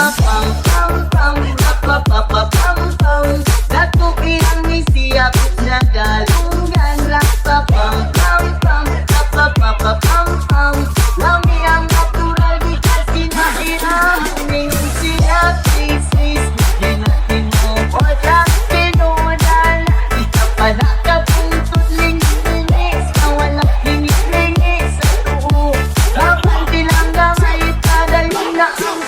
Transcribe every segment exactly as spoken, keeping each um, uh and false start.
Pam, pam, pam, pa, pa, pa, pa, pam, pam. Dato ilang misiya, nagalunggan, ra, pa, pam, pam, pam, pa, pa, pa, pa, pam, pam. Lami ang natural, di ka sinairan. Mingon siya, sis, sis, di na tinuod ang tinudan. Di ka pala kabuntod, linis, na walang linis-linis sa tuo. Kapag tinanggal, ay padayon na ang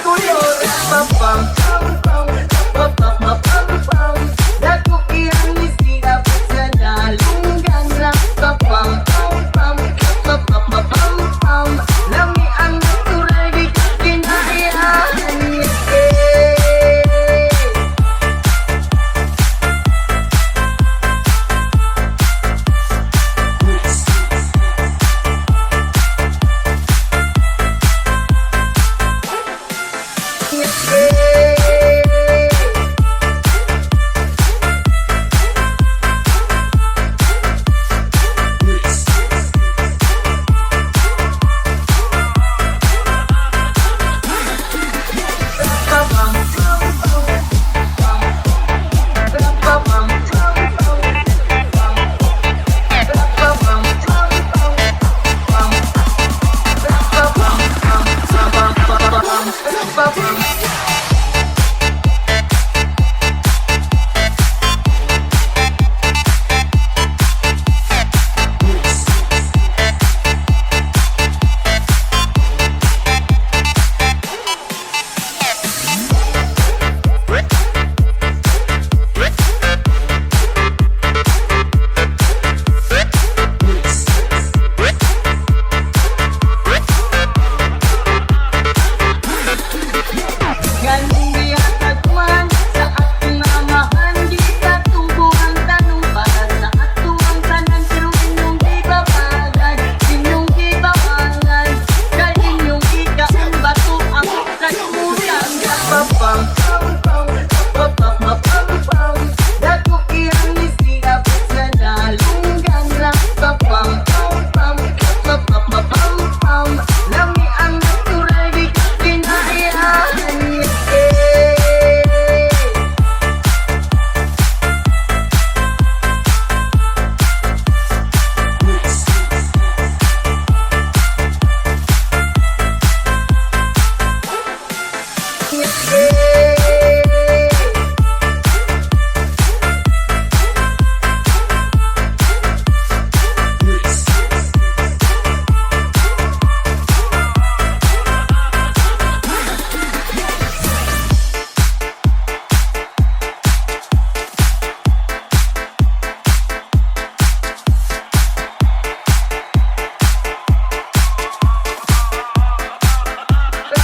Ngan di akat man sa atong amahan, di katubo ang tanong para sa ato ang tanan, pero inyong gibabagan, inyong gibawangan, kay inyong ikaon bato ang katubugan. Pam, pam, pam, pam, pam, pam, pam, pam, pam. Dato ilang misiya, sa nalunggan lang. Pam, pam, pam, pam, pam, pam, pam, pam, pam. Lami ang natural, di ka kinairan.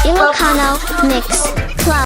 Ilocano Mix.